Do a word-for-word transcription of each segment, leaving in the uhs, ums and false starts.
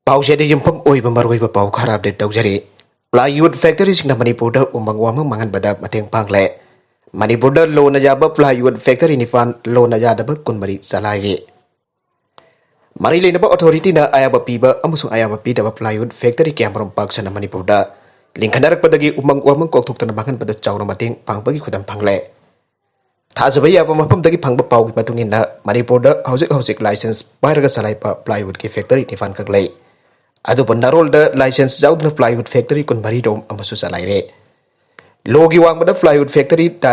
ꯄꯥꯎꯁꯦꯗ ꯌꯨꯝꯐꯝ ꯑꯣꯏꯕ ꯃꯔꯨꯑꯣꯏꯕ ꯄꯥꯎ ꯈꯔ ꯑꯞꯗꯦꯠ ꯇꯧꯖꯔꯤ꯫ ꯄ꯭ꯂꯥꯏꯋꯨꯗ ꯐꯦꯛꯇꯔꯤꯁꯤꯡꯅ ꯃꯅꯤꯄꯨꯔꯗ ꯎꯃꯪ ꯋꯥꯃꯪ ꯃꯥꯡꯍꯟꯕꯗ ꯃꯇꯦꯡ ꯄꯥꯡꯂꯦ꯫ ꯃꯅꯤꯄꯨꯔꯗ ꯂꯣꯟꯅ ꯌꯥꯕ ꯄ꯭ꯂꯥꯏꯋꯨꯗ ꯐꯦꯛꯇꯔꯤ ꯅꯤꯄꯥꯟ ꯂꯣꯟꯅ ꯌꯥꯗꯕ ꯀꯨꯟꯃꯔꯤ ꯆꯂꯥꯏꯔꯤ꯫ ꯃꯔꯤ ꯂꯩꯅꯕ ꯑꯣꯊꯣꯔꯤꯇꯤꯅ ꯑꯌꯥꯕ ꯄꯤꯕ ꯑꯃꯁꯨꯡ ꯑꯌꯥꯕ ꯄꯤꯗꯕ ꯄ꯭ꯂꯥꯏꯋꯨꯗ ꯐꯦꯛꯇꯔꯤ ꯀꯌꯥꯃꯔꯨꯝ ꯄꯥꯛ ꯁꯟꯅ ꯃꯅꯤꯄꯨꯔꯗ ꯂꯤꯡꯈꯠꯅꯔꯛꯄꯗꯒꯤ ꯎꯃꯪ ꯋꯥꯃꯪ ꯀꯣꯛꯊꯣꯛꯇꯨꯅ ꯃꯥꯡꯍꯟꯕꯗ ꯆꯥꯎꯅ ꯃꯇꯦꯡ ꯄꯥꯡꯕꯒꯤ ꯈꯨꯗꯝ ꯐꯪꯂꯦ꯫ ꯊꯥꯖꯕ ꯌꯥꯕ ꯃꯐꯝꯗꯒꯤ ꯐꯪꯕ ꯄꯥꯎꯒꯤ ꯃꯇꯨꯡ ꯏꯟꯅ, ꯃꯅꯤꯄꯨꯔꯗ ꯍꯧꯖꯤꯛ ꯍꯧꯖꯤꯛ ꯂꯥꯏꯁꯦꯟꯁ ꯄꯥꯏꯔꯒ ꯆꯂꯥꯏꯕ ꯄ꯭ꯂꯥꯏꯋꯨꯗꯀꯤ ꯐꯦꯛꯇꯔꯤ ꯅꯤꯄꯥꯟ ꯈꯛ ꯂꯩ꯫ ꯑꯗꯨꯕꯨ ꯅꯔꯣꯜꯗ ꯂꯥꯏꯁꯦꯟꯁ ꯌꯥꯎꯗꯅ ꯄ꯭ꯂꯥꯏꯋꯨꯗ ꯐꯦꯛꯇꯔꯤ ꯀꯨꯟꯃꯔꯤ ꯔꯣꯝ ꯑꯃꯁꯨ ꯆꯂꯥꯏꯔꯦ꯫ ꯂꯣꯒꯤ ꯋꯥꯡꯃꯗ ꯄ꯭ꯂꯥꯏꯋꯨꯗ ꯐꯦꯛꯇꯔꯤꯗ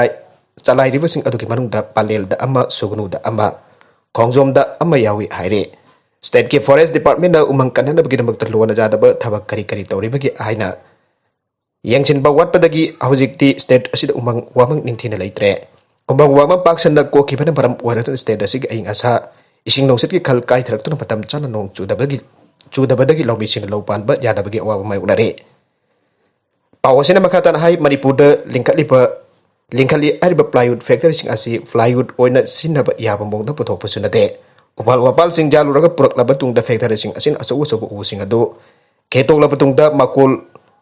ꯆꯂꯥꯏꯔꯤꯕꯁꯤꯡ ꯑꯗꯨꯒꯤ ꯃꯅꯨꯡꯗ ꯄꯂꯦꯜꯗ ꯑꯃ, ꯁꯨꯒꯅꯨꯗ ꯑꯃ, ꯈꯣꯡꯖꯣꯝꯗ ꯑꯃ ꯌꯥꯎꯏ ꯍꯥꯏꯔꯦ꯫ ꯁ꯭ꯇꯦꯠꯀꯤ ꯐꯣꯔꯦꯁ ꯗꯤꯄꯥꯔꯠꯃꯦꯟꯅ ꯎꯃꯪ ꯀꯟꯅꯅꯕꯒꯤꯗꯃꯛꯇ ꯂꯣꯟꯅ ꯌꯥꯗꯕ ꯊꯕꯛ ꯀꯔꯤ ꯀꯔꯤ ꯇꯧꯔꯤꯕꯒꯦ ꯍꯥꯏꯅ ꯌꯦꯡꯁꯤꯟꯕ ꯋꯥꯠꯄꯗꯒꯤ ꯍꯧꯖꯤꯛꯇꯤ ꯁ꯭ꯇꯦꯠ ꯑꯁꯤꯗ ꯎꯃꯪ ꯋꯥꯃꯪ ꯅꯤꯡꯊꯤꯅ ꯂꯩꯇ꯭ꯔꯦ꯫ ꯎꯃꯪ ꯋꯥꯃꯪ ꯄꯥꯛ ꯁꯟꯅ ꯀꯣꯛꯈꯤꯕꯅ ꯃꯔꯝ ꯑꯣꯏꯔꯗꯨꯅ ꯁ꯭ꯇꯦꯠ ꯑꯁꯤꯒꯤ ꯑꯏꯪ ꯑꯁꯥ, ꯏꯁꯤꯡ ꯅꯨꯡꯁꯤꯠꯀꯤ ꯈꯜ ꯀꯥꯏꯊꯔꯛꯇꯨꯅ ꯃꯇꯝ ꯆꯥꯅ ꯅꯣꯡ ꯆꯨꯗꯕꯒꯤ, ꯆꯨꯗꯕꯗꯒꯤ ꯂꯧꯃꯤꯁꯤꯡꯅ ꯂꯧ ꯄꯥꯟꯕ ꯌꯥꯗꯕꯒꯤ ꯑꯋꯥꯕ ꯃꯥꯌꯣꯛꯅꯔꯦ꯫ ꯄꯥꯎ ꯑꯁꯤꯅ ꯃꯈꯥ ꯇꯥꯅ ꯍꯥꯏ, ꯃꯅꯤꯄꯨꯔꯗ ꯂꯤꯡꯈꯠꯂꯤꯕ, ꯂꯤꯡꯈꯠꯂꯤ ꯍꯥꯏꯔꯤꯕ ꯄ꯭ꯂꯥꯏꯋꯨꯗ ꯐꯦꯛꯇꯔꯤꯁꯤꯡ ꯑꯁꯤ ꯄ꯭ꯂꯥꯏꯋꯨꯗ ꯑꯣꯏꯅ ꯁꯤꯖꯤꯟꯅꯕ ꯌꯥꯕ ꯃꯑꯣꯡꯗ ꯄꯨꯊꯣꯛꯄꯁꯨ ꯅꯠꯇꯦ꯫ ꯎꯄꯥꯜ ꯋꯥꯄꯥꯜꯁꯤꯡ ꯌꯥꯜꯂꯨꯔꯒ ꯄꯨꯔꯛꯂꯕ ꯇꯨꯡꯗ ꯐꯦꯛꯇꯔꯤꯁꯤꯡ ꯑꯁꯤꯅ ꯑꯆꯧ ꯑꯆꯧꯕ ꯎꯁꯤꯡ ꯑꯗꯨ ꯈꯦꯠꯇꯣꯛꯂꯕ ꯇꯨꯡꯗ ꯃꯀꯣꯜ,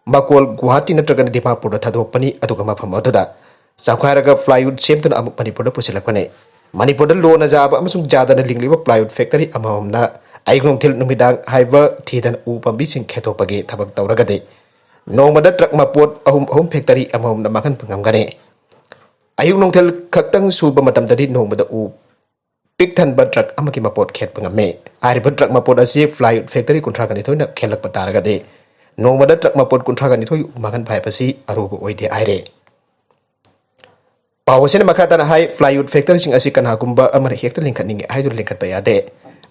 ꯃꯀꯣꯜ ꯒꯨꯋꯥꯍꯥꯇꯤ ꯅꯠꯇ꯭ꯔꯒꯅ ꯗꯤꯃꯥꯄꯨꯔꯗ ꯊꯥꯗꯣꯛꯄꯅꯤ, ꯑꯗꯨꯒ ꯃꯐꯝ ꯑꯗꯨꯗ ꯆꯥꯎꯈꯥꯏꯔꯒ ꯄ꯭ꯂꯥꯏꯋꯨꯗ ꯁꯦꯝꯗꯨꯅ ꯑꯃꯨꯛ ꯃꯅꯤꯄꯨꯔꯗ ꯄꯨꯁꯤꯜꯂꯛꯄꯅꯤ꯫ ꯃꯅꯤꯄꯨꯔꯗ ꯂꯣꯟꯅ ꯌꯥꯕ ꯑꯃꯁꯨꯡ ꯌꯥꯗꯅ ꯂꯤꯡꯂꯤꯕ ꯄ꯭ꯂꯥꯏꯋꯨꯗ ꯐꯦꯛꯇꯔꯤ ꯑꯃꯃꯝꯅ ꯑꯌꯨꯛ ꯅꯨꯡꯊꯤꯜ ꯅꯨꯃꯤꯗꯥꯡ ꯍꯥꯏꯕ ꯊꯤꯗꯅ ꯎ ꯄꯥꯝꯕꯤꯁꯤꯡ ꯈꯦꯠꯇꯣꯛꯄꯒꯤ ꯊꯕꯛ ꯇꯧꯔꯒꯗꯤ ꯅꯣꯡꯃꯗ ꯇ꯭ꯔꯛ ꯃꯄꯣꯠ ꯑꯍꯨꯝ ꯑꯍꯨꯝ ꯐꯦꯛꯇꯔꯤ ꯑꯃꯃꯝꯅ ꯃꯥꯡꯍꯟꯕ ꯉꯝꯒꯅꯤ꯫ ꯑꯌꯨꯛ ꯅꯨꯡꯊꯤꯜ ꯈꯛꯇꯪ ꯁꯨꯕ ꯃꯇꯝꯗꯗꯤ ꯅꯣꯡꯃꯗ ꯎ ꯄꯤꯛ ꯊꯟꯕ ꯇ꯭ꯔꯛ ꯑꯃꯒꯤ ꯃꯄꯣꯠ ꯈꯦꯠꯄ ꯉꯝꯃꯤ꯫ ꯍꯥꯏꯔꯤꯕ ꯇ꯭ꯔꯛ ꯃꯄꯣꯠ ꯑꯁꯤ ꯄ꯭ꯂꯥꯏꯋꯨꯗ ꯐꯦꯛꯇꯔꯤ ꯀꯨꯟꯊ꯭ꯔꯥꯒ ꯅꯤꯊꯣꯏꯅ ꯈꯦꯠꯂꯛꯄ ꯇꯥꯔꯒꯗꯤ ꯅꯣꯡꯃꯗ ꯇ꯭ꯔꯛ ꯃꯄꯣꯠ ꯀꯨꯟꯊ꯭ꯔꯥꯒ ꯅꯤꯊꯣꯏ ꯃꯥꯡꯍꯟꯕ ꯍꯥꯏꯕꯁꯤ ꯑꯔꯨꯕ ꯑꯣꯏꯗꯦ ꯍꯥꯏꯔꯦ꯫ ꯄꯥꯎ ꯑꯁꯤꯅ ꯃꯈꯥ ꯇꯥꯅ ꯍꯥꯏ, ꯄ꯭ꯂꯥꯏꯋꯨꯗ ꯐꯦꯛꯇꯔꯤꯁꯤꯡ ꯑꯁꯤ ꯀꯅꯥꯒꯨꯝꯕ ꯑꯃꯅ ꯍꯦꯛꯇ ꯂꯤꯡꯈꯠꯅꯤꯡꯉꯤ ꯍꯥꯏꯗꯨꯅ ꯂꯤꯡꯈꯠꯄ ꯌꯥꯗꯦ꯫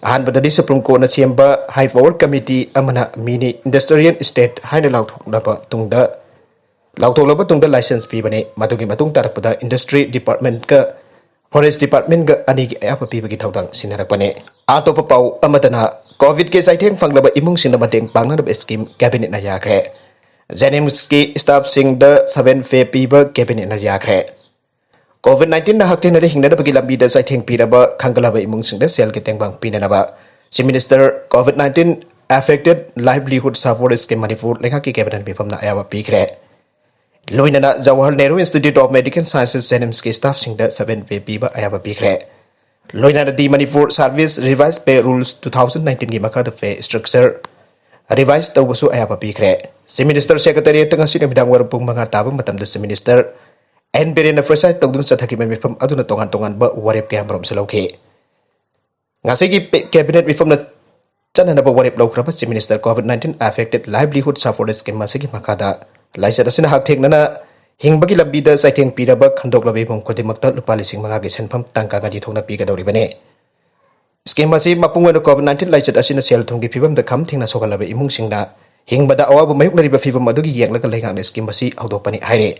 ꯑꯍꯥꯟꯕꯗꯗꯤ ꯁꯨꯄ꯭ꯔꯤꯝ ꯀꯣꯔꯠꯅ ꯁꯦꯝꯕ ꯍꯥꯏ ꯄꯋꯔ ꯀꯃꯤꯇꯤ ꯑꯃꯅ ꯃꯤꯅꯤ ꯏꯟꯗꯁꯇ꯭ꯔꯤꯌꯦꯜ ꯏꯁꯇꯦꯠ ꯍꯥꯏꯅ ꯂꯥꯎꯊꯣꯛꯂꯕ ꯇꯨꯡꯗ, ꯂꯥꯎꯊꯣꯛꯂꯕ ꯇꯨꯡꯗ ꯂꯥꯏꯁꯦꯟꯁ ꯄꯤꯕꯅꯤ꯫ ꯃꯗꯨꯒꯤ ꯃꯇꯨꯡ ꯇꯥꯔꯛꯄꯗ ꯏꯟꯗꯁꯇ꯭ꯔꯤ ꯗꯤꯄꯥꯔꯠꯃꯦꯟꯠꯀ ꯐꯣꯔꯦꯁ꯭ꯠ ꯗꯤꯄꯥꯔꯠꯃꯦꯟꯠꯀ ꯑꯅꯤꯒꯤ ꯑꯌꯥꯕ ꯄꯤꯕꯒꯤ ꯊꯧꯗꯥꯡ ꯁꯤꯟꯅꯔꯛꯄꯅꯤ꯫ ꯑꯇꯣꯞꯄ ꯄꯥꯎ ꯑꯃꯗꯅ, ꯀꯣꯚꯤꯗꯀꯤ ꯆꯩꯊꯦꯡ ꯐꯪꯂꯕ ꯏꯃꯨꯡꯁꯤꯡꯗ ꯃꯇꯦꯡ ꯄꯥꯡꯅꯅꯕ ꯁ꯭ꯀꯤꯝ ꯀꯦꯕꯤꯅꯦꯠꯅ ꯌꯥꯈ꯭ꯔꯦ꯫ ꯖꯦꯅꯤꯝꯁꯀꯤ ꯁ꯭ꯇꯥꯐꯁꯤꯡꯗ ꯁꯕꯦꯟ ꯄꯦ ꯄꯤꯕ ꯀꯦꯕꯤꯅꯦꯠꯅ ꯌꯥꯈ꯭ꯔꯦ꯫ ꯀꯣꯚꯤꯗ ꯅꯥꯏꯟꯇꯤꯟꯅ ꯍꯛꯊꯦꯡꯅꯅ ꯍꯤꯡꯅꯅꯕꯒꯤ ꯂꯝꯕꯤꯗ ꯆꯩꯊꯦꯡ ꯄꯤꯔꯕ ꯈꯪꯒꯠꯂꯕ ꯏꯃꯨꯡꯁꯤꯡꯗ ꯁꯦꯜꯒꯤ ꯇꯦꯡꯕꯥꯡ ꯄꯤꯅꯅꯕ chief minister Covid nineteen Affected Livelihood Support Scheme Manipur ꯂꯩꯉꯥꯛꯀꯤ cabinet ꯃꯤꯐꯝꯅ ꯑꯌꯥꯕ ꯄꯤꯈ꯭ꯔꯦ꯫ ꯂꯣꯏꯅꯅ Jawaharlal Nehru Institute of Medical Sciences, JNIMSꯀꯤ staffꯁꯤꯡꯗ seven pay ꯄꯤꯕ ꯑꯌꯥꯕ ꯄꯤꯈ꯭ꯔꯦ꯫ ꯂꯣꯏꯅꯅ The Manipur Service Revised Pay Rules two thousand nineteenꯒꯤ ꯃꯈꯥꯗ pay structure revise ꯇꯧꯕꯁꯨ ꯑꯌꯥꯕ ꯄꯤꯈ꯭ꯔꯦ꯫ Chief Minister Secretariatꯇ ꯉꯁꯤ ꯅꯨꯃꯤꯗꯥꯡ ꯋꯥꯏꯔꯝ ꯄꯨꯡ ꯃꯉꯥ ꯇꯥꯕ ꯃꯇꯝꯗ Chief Minister N ꯕꯤꯔꯦꯟꯅ preside ꯇꯧꯗꯨꯅ ꯆꯠꯊꯈꯤꯕ ꯃꯤꯐꯝ ꯑꯗꯨꯅ ꯇꯣꯉꯥꯟ ꯇꯣꯉꯥꯟꯕ ꯋꯥꯔꯦꯞ ꯀꯌꯥꯃꯔꯨꯝꯁꯨ ꯂꯧꯈꯤ꯫ ꯉꯁꯤꯒꯤ ꯄꯦ-, cabinet ꯃꯤꯐꯝꯅ ꯆꯠꯅꯅꯕ ꯋꯥꯔꯦꯞ ꯂꯧꯈ꯭ꯔꯕ Chief Minister COVID nineteen Affected Livelihood Support Scheme ꯑꯁꯤꯒꯤ ꯃꯈꯥꯗ ꯂꯥꯏꯆꯠ ꯑꯁꯤꯅ ꯍꯛꯊꯦꯡꯅꯅ ꯍꯤꯡꯕꯒꯤ ꯂꯝꯕꯤꯗ ꯆꯩꯊꯦꯡ ꯄꯤꯔꯕ ꯈꯟꯗꯣꯛꯂꯕ ꯏꯃꯨꯡ ꯈꯨꯗꯤꯡꯃꯛꯇ ꯂꯨꯄꯥ ꯂꯤꯁꯤꯡ ꯃꯉꯥꯒꯤ ꯁꯦꯟꯐꯝ ꯇꯥꯡ ꯀꯨꯟꯊ꯭ꯔꯥ ꯊꯣꯛꯅ ꯄꯤꯒꯗꯧꯔꯤꯕꯅꯤ꯫ Scheme ꯑꯁꯤ ꯃꯄꯨꯡ ꯑꯣꯏꯅ COVID nineteen ꯂꯥꯏꯆꯠ ꯑꯁꯤꯅ ꯁꯦꯜ ꯊꯨꯝꯒꯤ ꯐꯤꯕꯝꯗ ꯈꯝ ꯊꯦꯡꯅ ꯁꯣꯛꯍꯜꯂꯕ ꯏꯃꯨꯡꯁꯤꯡꯅ ꯍꯤꯡꯕꯗ ꯑꯋꯥꯕ ꯃꯥꯌꯣꯛꯅꯔꯤꯕ ꯐꯤꯕꯝ ꯑꯗꯨꯒꯤ ꯌꯦꯡꯂꯒ ꯂꯩꯉꯥꯛꯅ scheme ꯑꯁꯤ ꯍꯧꯗꯣꯛꯄꯅꯤ ꯍꯥꯏꯔꯤ꯫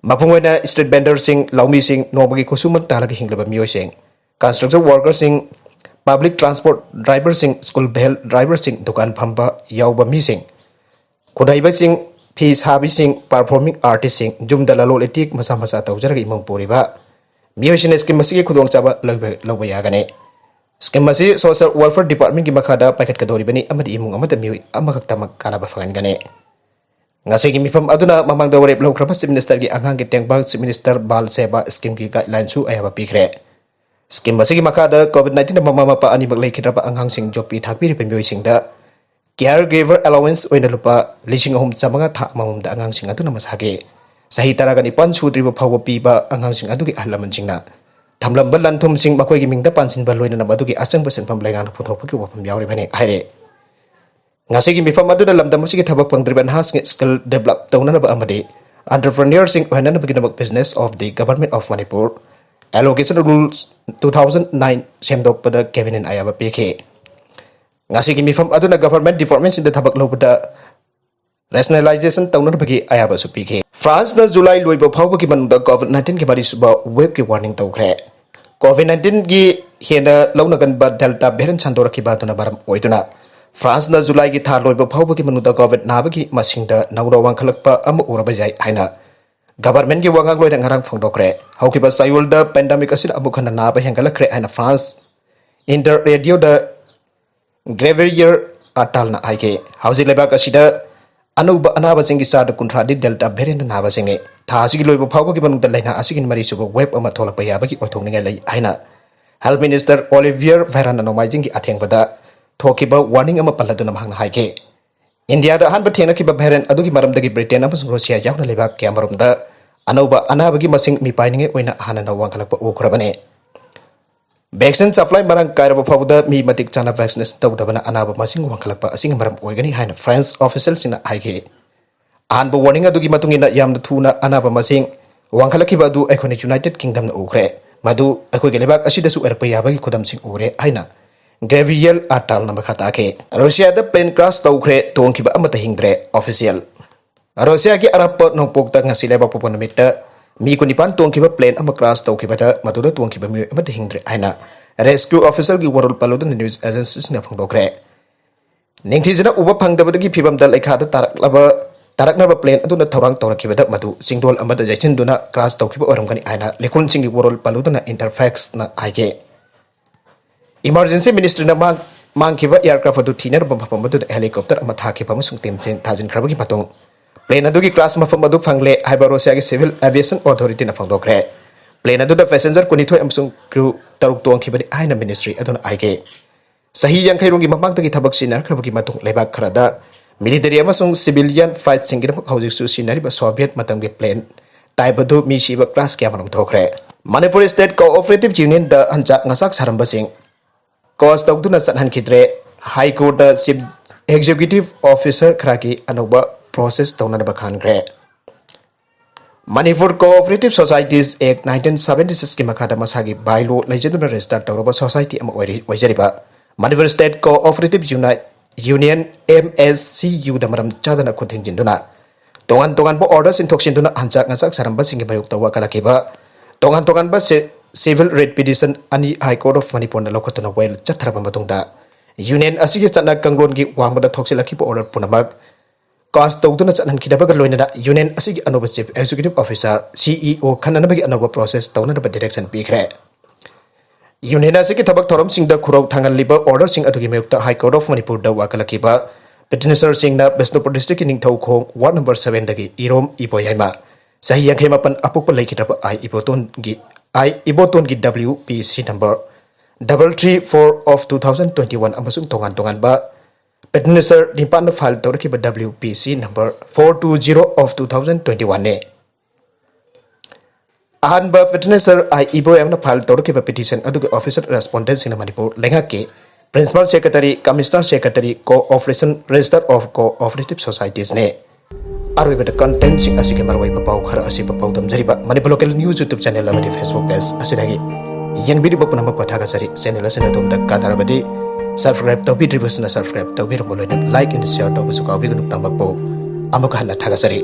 ꯃꯄꯨꯡ ꯑꯣꯏꯅ street vendorꯁꯤꯡ, ꯂꯧꯃꯤꯁꯤꯡ, ꯅꯣꯡꯃꯒꯤ ꯈꯨꯠꯁꯨꯃꯟ ꯇꯥꯜꯂꯒ ꯍꯤꯡꯂꯕ ꯃꯤꯑꯣꯏꯁꯤꯡ, construction workerꯁꯤꯡ, public transport driverꯁꯤꯡ, school van driverꯁꯤꯡ, ꯗꯨꯀꯥꯟ ꯐꯝꯕ ꯌꯥꯎꯕ ꯃꯤꯁꯤꯡ, ꯈꯨꯠꯍꯩꯕꯁꯤꯡ, ꯐꯤ ꯁꯥꯕꯤꯁꯤꯡ, performing artistꯁꯤꯡ, ꯌꯨꯝꯗ ꯂꯂꯣꯟ ꯏꯇꯤꯛ ꯃꯆꯥ ꯃꯆꯥ ꯇꯧꯖꯔꯒ ꯏꯃꯨꯡ ꯄꯨꯔꯤꯕ ꯃꯤꯑꯣꯏꯁꯤꯡꯅ scheme ꯑꯁꯤꯒꯤ ꯈꯨꯗꯣꯡꯆꯥꯕ ꯂꯧꯕ, ꯂꯧꯕ ꯌꯥꯒꯅꯤ꯫ Scheme ꯑꯁꯤ Social Welfare Departmentꯀꯤ ꯃꯈꯥꯗ ꯄꯥꯏꯈꯠꯀꯗꯧꯔꯤꯕꯅꯤ ꯑꯃꯗꯤ ꯏꯃꯨꯡ ꯑꯃꯗ ꯃꯤꯑꯣꯏ ꯑꯃꯈꯛꯇꯃꯛ ꯀꯥꯟꯅꯕ ꯐꯪꯍꯟꯒꯅꯤ꯫ ꯉꯁꯤꯒꯤ ꯃꯤꯐꯝ ꯑꯗꯨꯅ ꯃꯃꯥꯡꯗ ꯋꯥꯔꯦꯞ ꯂꯧꯈ꯭ꯔꯕ Chief Ministerꯒꯤ ꯑꯉꯥꯡꯒꯤ ꯇꯦꯡꯕꯥꯡ, Chief Minister ꯕꯥꯜ ꯁꯦꯕꯥ Schemeꯒꯤ guidelineꯁꯨ ꯑꯌꯥꯕ ꯄꯤꯈ꯭ꯔꯦ꯫ Scheme ꯑꯁꯤꯒꯤ ꯃꯈꯥꯗ COVID nineteenꯅ ꯃꯃꯥ ꯃꯄꯥ ꯑꯅꯤꯃꯛ ꯂꯩꯈꯤꯗ꯭ꯔꯕ ꯑꯉꯥꯡꯁꯤꯡ ꯌꯣꯛꯄꯤ ꯊꯥꯛꯄꯤꯔꯤꯕ ꯃꯤꯑꯣꯏꯁꯤꯡꯗ caregiver allowance ꯑꯣꯏꯅ ꯂꯨꯄꯥ ꯂꯤꯁꯤꯡ ꯑꯍꯨꯝ ꯆꯥꯝꯃꯉꯥ ꯊꯥ ꯑꯃꯃꯝꯗ ꯑꯉꯥꯡꯁꯤꯡ ꯑꯗꯨꯅ ꯃꯁꯥꯒꯤ ꯆꯍꯤ ꯇꯔꯥꯒ ꯅꯤꯄꯥꯟ ꯁꯨꯗ꯭ꯔꯤꯕ ꯐꯥꯎꯕ ꯄꯤꯕ ꯑꯉꯥꯡꯁꯤꯡ ꯑꯗꯨꯒꯤ ꯑꯍꯜ ꯂꯃꯟꯁꯤꯡꯅ ꯊꯝꯂꯝꯕ ꯂꯟ ꯊꯨꯝꯁꯤꯡ ꯃꯈꯣꯏꯒꯤ ꯃꯤꯡꯗ ꯄꯥꯟꯁꯤꯟꯕ ꯂꯣꯏꯅꯅ ꯃꯗꯨꯒꯤ ꯑꯆꯪꯕ ꯁꯦꯟꯐꯝ ꯂꯩꯉꯥꯛꯅ ꯄꯨꯊꯣꯛꯄꯒꯤ ꯋꯥꯐꯝ ꯌꯥꯎꯔꯤꯕꯅꯤ ꯍꯥꯏꯔꯦ꯫ ꯉꯁꯤꯒꯤ ꯃꯤꯐꯝ ꯑꯗꯨꯗ ꯂꯝꯗꯝ ꯑꯁꯤꯒꯤ ꯊꯕꯛ ꯐꯪꯗ꯭ꯔꯤꯕ ꯅꯍꯥꯁꯤꯡ skill develop ꯇꯧꯅꯅꯕ ꯑꯃꯗꯤ entrepreneurꯁꯤꯡ ꯑꯣꯏꯍꯟꯅꯅꯕꯒꯤꯗꯃꯛ Business of the Government of Manipur Allocation Rules two thousand nine ꯁꯦꯝꯗꯣꯛꯄꯗ cabinetꯅ ꯑꯌꯥꯕ ꯄꯤꯈꯤ꯫ ꯉꯁꯤꯒꯤ ꯃꯤꯐꯝ ꯑꯗꯨꯅ government departmentꯁꯤꯡꯗ ꯊꯕꯛ ꯂꯧꯕꯗ rationalization ꯇꯧꯅꯅꯕꯒꯤ ꯑꯌꯥꯕꯁꯨ ꯄꯤꯈꯤ꯫ Franceꯅ July ꯂꯣꯏꯕ ꯐꯥꯎꯕꯒꯤ ꯃꯅꯨꯡꯗ COVID nineteenꯒꯤ ꯃꯔꯤꯁꯨꯕ waveꯀꯤ warning ꯇꯧꯈ꯭ꯔꯦ꯫ COVID nineteenꯒꯤ ꯍꯦꯟꯅ ꯂꯧꯅꯒꯟꯕ Delta variant ꯁꯟꯗꯣꯔꯛꯈꯤꯕ ꯑꯗꯨꯅ ꯃꯔꯝ ꯑꯣꯏꯗꯨꯅ Franceꯅ Julyꯒꯤ ꯊꯥ ꯂꯣꯏꯕ ꯐꯥꯎꯕꯒꯤ ꯃꯅꯨꯡꯗ COVID ꯅꯥꯕꯒꯤ ꯃꯁꯤꯡꯗ ꯅꯧꯅ ꯋꯥꯡꯈꯠꯂꯛꯄ ꯑꯃ ꯎꯔꯕ ꯌꯥꯏ ꯍꯥꯏꯅ governmentꯀꯤ ꯋꯥꯉꯥꯡꯂꯣꯏꯅ ꯉꯔꯥꯡ ꯐꯣꯡꯗꯣꯛꯈ꯭ꯔꯦ꯫ ꯍꯧꯈꯤꯕ ꯆꯌꯣꯜꯗ pandemic ꯑꯁꯤꯅ ꯑꯃꯨꯛ ꯍꯟꯅ ꯅꯥꯕ ꯍꯦꯟꯒꯠꯂꯛꯈ꯭ꯔꯦ ꯍꯥꯏꯅ France Inter Radioꯗ Xavier ꯑꯇꯥꯜꯅ ꯍꯥꯏꯈꯤ꯫ ꯍꯧꯖꯤꯛ ꯂꯩꯕꯥꯛ ꯑꯁꯤꯗ ꯑꯅꯧꯕ ꯑꯅꯥꯕꯁꯤꯡꯒꯤ ꯆꯥꯗ ꯀꯨꯟꯊ꯭ꯔꯥꯗꯤ ꯗꯦꯜꯇꯥ ꯚꯦꯔꯤꯌꯦꯟꯠ ꯅꯥꯕꯁꯤꯡꯅꯤ꯫ ꯊꯥ ꯑꯁꯤꯒꯤ ꯂꯣꯏꯕ ꯐꯥꯎꯕꯒꯤ ꯃꯅꯨꯡꯗ ꯂꯥꯏꯅꯥ ꯑꯁꯤꯒꯤ ꯃꯔꯤ ꯁꯨꯕ ꯋꯦꯕ ꯑꯃ ꯊꯣꯛꯂꯛꯄ ꯌꯥꯕꯒꯤ ꯑꯣꯏꯊꯣꯛꯅꯤꯡꯉꯥꯏ ꯂꯩ ꯍꯥꯏꯅ ꯍꯦꯜꯊ ꯃꯤꯅꯤꯁꯇꯔ ꯑꯣꯂꯤꯚꯤꯌꯔ ꯚꯦꯔꯥꯟꯅ ꯅꯣꯡꯃꯥꯏꯖꯤꯡꯒꯤ ꯑꯊꯦꯡꯕꯗ ꯊꯣꯛꯈꯤꯕ ꯋꯥꯔꯅꯤꯡ ꯑꯃ ꯄꯜꯂꯗꯨꯅ ꯃꯍꯥꯛꯅ ꯍꯥꯏꯈꯤ꯫ ꯏꯟꯗꯤꯌꯥꯗ ꯑꯍꯥꯟꯕ ꯊꯦꯡꯅꯈꯤꯕ ꯚꯦꯔꯤꯌꯦꯟꯠ ꯑꯗꯨꯒꯤ ꯃꯔꯝꯗꯒꯤ ꯕ꯭ꯔꯤꯇꯦꯟ ꯑꯃꯁꯨꯡ ꯔꯨꯁꯤꯌꯥ ꯌꯥꯎꯅ ꯂꯩꯕꯥꯛ ꯀꯌꯥꯃꯔꯨꯝꯗ ꯑꯅꯧꯕ ꯑꯅꯥꯕꯒꯤ ꯃꯁꯤꯡ ꯃꯤꯄꯥꯏꯅꯤꯡꯉꯥꯏ ꯑꯣꯏꯅ ꯍꯥꯟꯅꯅ ꯋꯥꯡꯈꯠꯂꯛꯄ ꯎꯈ꯭ꯔꯕꯅꯤ꯫ ꯚꯦꯛꯁꯤꯟ ꯁꯄ꯭ꯂꯥꯏ ꯃꯔꯥꯡ ꯀꯥꯏꯔꯕ ꯐꯥꯎꯕꯗ ꯃꯤ ꯃꯇꯤꯛ ꯆꯥꯅ ꯚꯦꯛꯁꯤꯅꯦꯁꯟ ꯇꯧꯗꯕꯅ ꯑꯅꯥꯕ ꯃꯁꯤꯡ ꯋꯥꯡꯈꯠꯂꯛꯄ ꯑꯁꯤꯒꯤ ꯃꯔꯝ ꯑꯣꯏꯒꯅꯤ ꯍꯥꯏꯅ ꯐ꯭ꯔꯦꯟꯁ ꯑꯣꯐꯤꯁꯤꯌꯦꯜꯁꯤꯡꯅ ꯍꯥꯏꯈꯤ꯫ ꯑꯍꯥꯟꯕ ꯋꯥꯔꯅꯤꯡ ꯑꯗꯨꯒꯤ ꯃꯇꯨꯡ ꯏꯟꯅ ꯌꯥꯝꯅ ꯊꯨꯅ ꯑꯅꯥꯕ ꯃꯁꯤꯡ ꯋꯥꯡꯈꯠꯂꯛꯈꯤꯕ ꯑꯗꯨ ꯑꯩꯈꯣꯏꯅ ꯌꯨꯅꯥꯏꯇꯦꯗ ꯀꯤꯡꯗꯝꯅ ꯎꯈ꯭ꯔꯦ꯫ ꯃꯗꯨ ꯑꯩꯈꯣꯏꯒꯤ ꯂꯩꯕꯥꯛ ꯑꯁꯤꯗꯁꯨ ꯑꯣꯏꯔꯛꯄ ꯌꯥꯕꯒꯤ ꯈꯨꯗꯝꯁꯤꯡ ꯎꯔꯦ ꯍꯥꯏꯅ ꯒ꯭ꯔꯦꯕꯤꯌꯦꯜ ꯑꯇꯥꯜꯅ ꯃꯈꯥ ꯇꯥꯈꯤ꯫ ꯔꯨꯁꯤꯌꯥꯗ ꯄ꯭ꯂꯦꯟ ꯀ꯭ꯔꯥꯁ ꯇꯧꯈ꯭ꯔꯦ, ꯇꯣꯡꯈꯤꯕ ꯑꯃꯠꯇ ꯍꯤꯡꯗ꯭ꯔꯦ꯫ ꯑꯣꯐꯤꯁꯤꯌꯦꯜ꯫ ꯔꯨꯁꯤꯌꯥꯒꯤ ꯑꯔꯥꯞꯄ ꯅꯣꯡꯄꯣꯛꯇ ꯉꯁꯤ ꯂꯩꯕꯥꯛꯄꯣꯛꯄ ꯅꯨꯃꯤꯠꯇ ꯃꯤ ꯀꯨꯟꯅꯤꯄꯥꯟ ꯇꯣꯡꯈꯤꯕ ꯄ꯭ꯂꯦꯟ ꯑꯃ ꯀ꯭ꯔꯥꯁ ꯇꯧꯈꯤꯕꯗ ꯃꯗꯨꯗ ꯇꯣꯡꯈꯤꯕ ꯃꯤꯑꯣꯏ ꯑꯃꯠꯇ ꯍꯤꯡꯗ꯭ꯔꯦ ꯍꯥꯏꯅ ꯔꯦꯁꯀ꯭ꯌꯨ ꯑꯣꯐꯤꯁꯤꯌꯦꯜꯒꯤ ꯋꯥꯔꯣꯜ ꯄꯜꯂꯨꯗꯨꯅ ꯅ꯭ꯌꯨꯁ ꯑꯦꯖꯦꯟꯁꯤꯁꯤꯡꯅ ꯐꯣꯡꯗꯣꯛꯈ꯭ꯔꯦ꯫ ꯅꯤꯡꯊꯤꯖꯅ ꯎꯕ ꯐꯪꯗꯕꯗꯒꯤ ꯐꯤꯕꯝꯗ ꯂꯩꯈꯥꯗ ꯇꯥꯔꯛꯂꯕ ꯇꯥꯔꯛꯅꯕ ꯄ꯭ꯂꯦꯟ ꯑꯗꯨꯅ ꯊꯧꯔꯥꯡ ꯇꯧꯔꯛꯈꯤꯕꯗ ꯃꯗꯨ ꯆꯤꯡꯗꯣꯜ ꯑꯃꯗ ꯌꯩꯁꯤꯟꯗꯨꯅ ꯀ꯭ꯔꯥꯁ ꯇꯧꯈꯤꯕ ꯑꯣꯏꯔꯝꯒꯅꯤ ꯍꯥꯏꯅ ꯂꯤꯈꯨꯟꯁꯤꯡꯒꯤ ꯋꯥꯔꯣꯜ ꯄꯜꯂꯨꯗꯨꯅ ꯏꯟꯇꯔꯐꯦꯛꯁꯅ ꯍꯥꯏꯈꯤ꯫ ꯏꯃꯔꯖꯦꯟꯁꯤ ꯃꯤꯅꯤꯁꯇ꯭ꯔꯤꯅ ꯃꯥꯡ-, ꯃꯥꯡꯈꯤꯕ ꯑꯦꯌꯥꯔꯀ꯭ꯔꯥꯐ ꯑꯗꯨ ꯊꯤꯅꯔꯕ ꯃꯐꯝ ꯑꯗꯨꯗ ꯍꯦꯂꯤꯀꯣꯞꯇꯔ ꯑꯃ ꯊꯥꯈꯤꯕ ꯑꯃꯁꯨꯡ ꯇꯤꯝꯁꯤꯡ ꯊꯥꯖꯤꯟꯈ꯭ꯔꯕꯒꯤ ꯃꯇꯨꯡ ꯄ꯭ꯂꯦꯟ ꯑꯗꯨꯒꯤ ꯀ꯭ꯔꯥꯁ ꯃꯐꯝ ꯑꯗꯨ ꯐꯪꯂꯦ ꯍꯥꯏꯕ ꯔꯨꯁꯤꯌꯥꯒꯤ ꯁꯤꯚꯤꯜ ꯑꯦꯚꯤꯌꯦꯁꯟ ꯑꯣꯊꯣꯔꯤꯇꯤꯅ ꯐꯣꯡꯗꯣꯛꯈ꯭ꯔꯦ꯫ ꯄ꯭ꯂꯦꯟ ꯑꯗꯨꯗ ꯄꯦꯁꯦꯟꯖꯔ ꯀꯨꯟꯅꯤꯊꯣꯏ ꯑꯃꯁꯨꯡ ꯀ꯭ꯔꯨ ꯇꯔꯨꯛ ꯇꯣꯡꯈꯤꯕꯅꯤ ꯍꯥꯏꯅ ꯃꯤꯅꯤꯁꯇ꯭ꯔꯤ ꯑꯗꯨꯅ ꯍꯥꯏꯈꯤ꯫ ꯆꯍꯤ ꯌꯥꯡꯈꯩ ꯔꯣꯝꯒꯤ ꯃꯃꯥꯡꯗꯒꯤ ꯊꯕꯛ ꯁꯤꯖꯤꯟꯅꯔꯛꯈ꯭ꯔꯕꯒꯤ ꯃꯇꯨꯡ ꯂꯩꯕꯥꯛ ꯈꯔꯗ ꯃꯤꯂꯤꯇꯔꯤ ꯑꯃꯁꯨꯡ ꯁꯤꯚꯤꯂꯤꯌꯟ ꯐ꯭ꯂꯥꯏꯠꯁꯤꯡꯒꯤꯗꯃꯛ ꯍꯧꯖꯤꯛꯁꯨ ꯁꯤꯖꯤꯟꯅꯔꯤꯕ ꯁꯣꯚꯤꯌꯦꯠ ꯃꯇꯝꯒꯤ ꯄ꯭ꯂꯦꯟ ꯇꯥꯏꯞ ꯑꯗꯨ ꯃꯤ ꯁꯤꯕ ꯀ꯭ꯔꯥꯁ ꯀꯌꯥꯃꯔꯨꯝ ꯊꯣꯛꯈ꯭ꯔꯦ꯫ ꯃꯅꯤꯄꯨꯔ ꯁ꯭ꯇꯦꯠ ꯀꯣꯑꯣꯄꯔꯦꯇꯤꯚ ꯌꯨꯅꯤꯌꯟꯗ ꯍꯟꯆꯥꯛ ꯉꯁꯥꯛ ꯁꯥꯔꯝꯕꯁꯤꯡ ꯀꯣꯁ ꯇꯧꯗꯨꯅ ꯆꯠꯍꯟꯈꯤꯗ꯭ꯔꯦ꯫ ꯍꯥꯏ ꯀꯣꯔꯠꯇ ꯆꯤꯐ ꯑꯦꯛꯖꯤꯀ꯭ꯌꯨꯇꯤꯚ ꯑꯣꯐꯤꯁꯔ ꯈꯔꯒꯤ ꯑꯅꯧꯕ ꯄ꯭ꯔꯣꯁꯦꯁ ꯇꯧꯅꯅꯕ ꯈꯟꯈ꯭ꯔꯦ꯫ ꯃꯅꯤꯄꯨꯔ ꯀꯣꯑꯣꯄꯔꯦꯇꯤꯚ ꯁꯣꯁꯥꯏꯇꯤꯁ ꯑꯦꯛ ꯅꯥꯏꯟꯇꯤꯟ ꯁꯚꯦꯟꯇꯤ ꯁꯤꯛꯁꯀꯤ ꯃꯈꯥꯗ ꯃꯁꯥꯒꯤ ꯕꯥꯏꯂꯣ ꯂꯩꯖꯗꯨꯅ ꯔꯦꯖꯤꯁꯇꯔ ꯇꯧꯔꯕ ꯁꯣꯁꯥꯏꯇꯤ ꯑꯃ ꯑꯣꯏꯔꯤ-, ꯑꯣꯏꯖꯔꯤꯕ Manipur state cooperative unite union, M S C ꯌꯨꯗ ꯃꯔꯝ ꯆꯥꯗꯅ ꯈꯨꯠ ꯊꯤꯡꯖꯤꯟꯗꯨꯅ ꯇꯣꯉꯥꯟ ꯇꯣꯉꯥꯟꯕ ꯑꯣꯔꯗꯔꯁꯤꯡ ꯊꯣꯛꯁꯤꯟꯗꯨꯅ ꯍꯟꯆꯥꯛ ꯉꯁꯥꯛ ꯁꯥꯔꯝꯕꯁꯤꯡꯒꯤ ꯃꯥꯌꯣꯛꯇ ꯋꯥꯀꯠꯂꯛꯈꯤꯕ ꯇꯣꯉꯥꯟ ꯇꯣꯉꯥꯟꯕ ꯁꯤ-, ꯁꯤꯚꯤꯜ ꯔꯤꯠ ꯄꯤꯇꯤꯁꯟ ꯑꯅꯤ ꯍꯥꯏ ꯀꯣꯔꯠ ꯑꯣꯐ ꯃꯅꯤꯄꯨꯔꯅ ꯂꯧꯈꯠꯇꯨꯅ ꯋꯥꯌꯦꯜ ꯆꯠꯊꯔꯕ ꯃꯇꯨꯡꯗ ꯌꯨꯅꯤꯌꯟ ꯑꯁꯤꯒꯤ ꯆꯠꯅ ꯀꯥꯡꯂꯣꯟꯒꯤ ꯋꯥꯡꯃꯗ ꯊꯣꯛꯆꯤꯜꯂꯛꯈꯤꯕ ꯑꯣꯔꯗꯔ ꯄꯨꯝꯅꯃꯛ ꯀꯥꯁ ꯇꯧꯗꯨꯅ ꯆꯠꯍꯟꯈꯤꯗꯕꯒ ꯂꯣꯏꯅꯅ ꯌꯨꯅꯤꯌꯟ ꯑꯁꯤꯒꯤ ꯑꯅꯧꯕ ꯆꯤꯐ ꯑꯦꯛꯖꯤꯀ꯭ꯌꯨꯇꯤꯚ ꯑꯣꯐꯤꯁꯥꯔ, ꯁꯤ ꯏ ꯑꯣ, ꯈꯟꯅꯅꯕꯒꯤ ꯑꯅꯧꯕ ꯄ꯭ꯔꯣꯁꯦꯁ ꯇꯧꯅꯅꯕ ꯗꯤꯔꯦꯛꯁꯟ ꯄꯤꯈ꯭ꯔꯦ꯫ ꯌꯨꯅꯤꯌꯟ ꯑꯁꯤꯒꯤ ꯊꯕꯛ ꯊꯧꯔꯝꯁꯤꯡꯗ ꯈꯨꯔꯧ ꯊꯥꯡꯍꯜꯂꯤꯕ orderꯁꯤꯡ ꯑꯗꯨꯒꯤ ꯃꯥꯌꯣꯛꯇ High Court of ꯃꯅꯤꯄꯨꯔꯗ ꯋꯥꯀꯠꯂꯛꯈꯤꯕ petitionerꯁꯤꯡꯅ ꯕꯤꯁꯅꯨꯄꯨꯔ districtꯀꯤ ꯅꯤꯡꯊꯧꯈꯣꯡ ward number sevenꯗꯒꯤ ꯏꯔꯣꯝ ꯏꯕꯣꯌꯥꯏꯃ, ꯆꯍꯤ ꯌꯥꯡꯈꯩ ꯃꯥꯄꯟ, ꯑꯄꯣꯛꯄ ꯂꯩꯈꯤꯗ꯭ꯔꯕ ꯑꯥꯏ ꯏꯕꯣꯇꯣꯟꯒꯤ, ꯑꯥꯏ ꯏꯕꯣꯇꯣꯟꯒꯤ W P C number double three four of two thousand twenty one ꯑꯃꯁꯨꯡ ꯇꯣꯉꯥꯟ ꯇꯣꯉꯥꯟꯕ petitioner ꯅꯤꯄꯥꯟꯅ file ꯇꯧꯔꯛꯈꯤꯕ W P C number four two zero of two thousand twenty one ꯅꯤ꯫ ꯑꯍꯥꯟꯕ petitioner ꯑꯥꯏ ꯏꯕꯣꯌꯥꯏꯃꯅ file ꯇꯧꯔꯛꯈꯤꯕ petition ꯑꯗꯨꯒꯤ official respondentꯁꯤꯡꯅ ꯃꯅꯤꯄꯨꯔ ꯂꯩꯉꯥꯛꯀꯤ Principal Secretary, Commissioner Secretary, Co-operation Register of Co-operative Societiesꯅꯤ꯫ ꯑꯔꯣꯏꯕꯗ contentꯁꯤꯡ ꯑꯁꯤꯒꯤ ꯃꯔꯨꯑꯣꯏꯕ ꯄꯥꯎ ꯈꯔ ꯑꯁꯤꯕꯨ ꯄꯥꯎꯗꯝꯖꯔꯤꯕ Manipur Local News YouTube channel ꯑꯃꯗꯤ Facebook page ꯑꯁꯤꯗꯒꯤ ꯌꯦꯡꯕꯤꯔꯤꯕ ꯄꯨꯝꯅꯃꯛꯄꯨ ꯊꯥꯒꯠꯆꯔꯤ꯫ Channel ꯑꯁꯤꯅ ꯑꯗꯣꯝꯗ ꯀꯥꯟꯅꯔꯕꯗꯤ subscribe ꯇꯧꯕꯤꯗ꯭ꯔꯤꯕꯁꯤꯅ subscribe ꯇꯧꯕꯤꯔꯝꯕ ꯂꯣꯏꯅ like and share ꯇꯧꯕꯁꯨ ꯀꯥꯎꯕꯤꯒꯅꯨ꯫ ꯄꯨꯝꯅꯃꯛꯄꯨ ꯑꯃꯨꯛ ꯍꯟꯅ ꯊꯥꯒꯠꯆꯔꯤ꯫